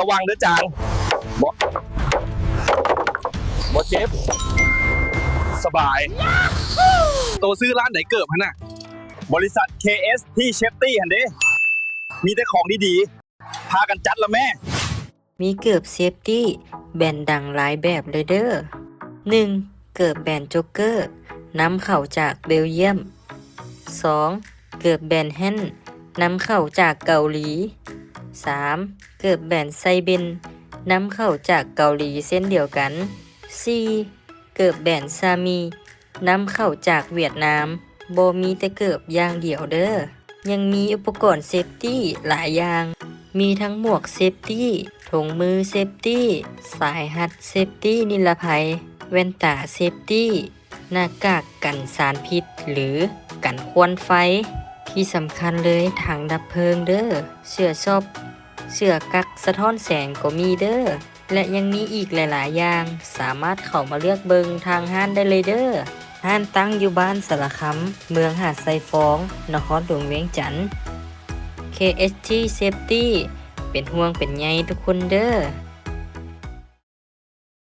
ລະວັງເດີຈາງ. ບໍ່ ບໍ່ເຈັບ ສະບາຍ. ໂຕຊື້ຮ້ານໃດເກີບຫັ້ນນະ? ບໍລິສັດ ເຄ ເອສ ທີ Safety ຫັ້ນເດ້ ມີແຕ່ຂອງດີໆ ພາກັນຈັດລະແມ້. ມີເກີບເຊຟຕີ້ແບຣນດັງຫຼາຍແບບເລີຍເດີ. ໜຶ່ງ ເກີບແບຣນໂຈກເກີ ນຳເຂົ້າຈາກເບວຢ້ຽມ. ສອງ ເກີບແບຣນແຮນ ນຳເຂົ້າຈາກເກົາຫຼີ. ສາມ ເກີບແບຣນໄຊເບັນ ນຳເຂົ້າຈາກເກົາຫຼີເຊັ່ນດຽວກັນ. ສີ່ ເກີບແບຣນຊາມີ ນຳເຂົ້າຈາກຫວຽດນາມ. ບໍ່ມີແຕ່ເກີບຢ່າງດຽວເດີ ຍັງມີອຸປະກອນເຊຟຕີ້ຫຼາຍຢ່າງ ມີທັງໝວກເຊຟຕີ້, ຖົງມືເຊຟຕີ້, ສາຍຮັດເຊຟຕີ້ນິລະໄພ, ແວ່ນຕາເຊຟຕີ້, ໜ້າກາກກັນສານພິດ ຫຼື ກັນຄວັນໄຟ. ທີ່ສຳຄັນເລີຍຖັງດັບເພີງເດີ ເສື້ອຊັອບ, ເສື້ອກັກສະທ້ອນແສງກໍມີເດີ. ແລະ ຍັງມີອີກຫຼາຍໆຢ່າງ ສາມາດເຂົ້າມາເລືອກເບິ່ງທາງຮ້ານໄດ້ເລີຍເດີ. ຮ້ານຕັ້ງຢູ່ບ້ານສາລະຄຳ ເມືອງຫາດຊາຍຟອງ ນະຄອນຫຼວງວຽງຈັນ. ເຄ ເອສ ທີ Safety ເປັນຫ່ວງເປັນໃຍທຸກຄົນເດີ.